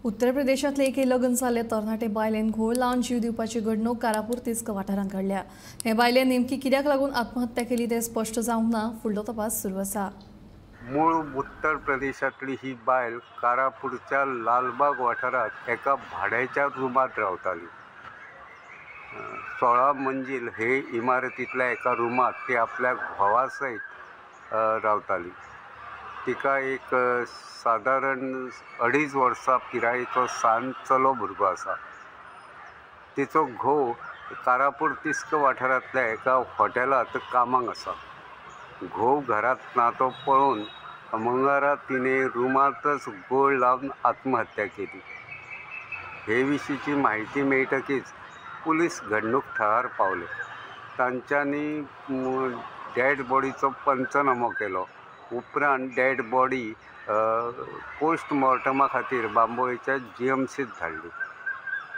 उत्तर प्रदेशांतले एके लग्न जाल्ले तरणाटे बायलेन घोळ लावन जीव दिवपाची घडणूक कारापूर तिस्क वाठारांत घडल्या. हे बायलेन नेमकी कित्याक लागून आत्महत्या केली तें स्पश्ट जावंक ना. फुडलो तपास सुरू आसा. मूळ उत्तर प्रदेशांतली ही बायल कारापूरच्या लालबाग वाठारांत एका भाड्याच्या रुमांत रावताली. 16 मंजील हे इमारतींतल्या एका रुमांत ती आपल्या घोवा सयत रावताली. तिका एक सादारण 2.5 वर्सां पिरायेचो सान चलो भुरगो आसा. तिचो घोव कारापूर तिस्क वाठारांतल्या एका हॉटेलांत कामाक आसा. घोव घरांत ना तो पळोवन मंगळारा तिणें रुमांतच गोळ लावन आत्महत्या केली. हे विशींची म्हायती मेळटकीच पुलीस घडणूक थळार पावले. तांच्यांनी डेड बॉडीचो पंचनामो केलो. उपरांत डेड बॉडी पोस्टमॉर्टमा खातीर बांबोळेच्या जीएमसीत धाडली.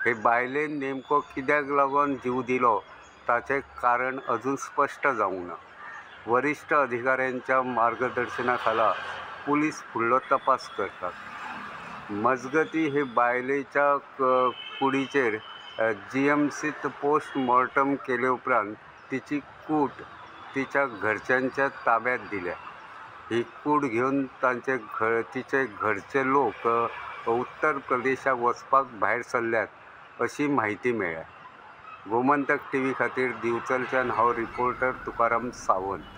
हे बायलेन नेमको कित्याक लागून जीव दिलो ताचें कारण अजून स्पश्ट जावंक ना. वरिश्ठ अधिकाऱ्यांच्या मार्गदर्शना खाला पुलीस फुडलो तपास करतात. मजगती हे बायलेच्या कुडीचेर जीएमसीत पोस्टमॉर्टम केले उपरांत तिची कूट तिच्या घरच्यांच्या ताब्यात दिल्या. ही कूड घेवन तांचे तिचे घरचे लोक उत्तर प्रदेशाक वचपाक भायर सरल्यात अशी म्हायती मेळ्ळ्या. गोमंतक टीव्ही खातीर दिवचलच्यान हांव रिपोर्टर तुकाराम सावंत.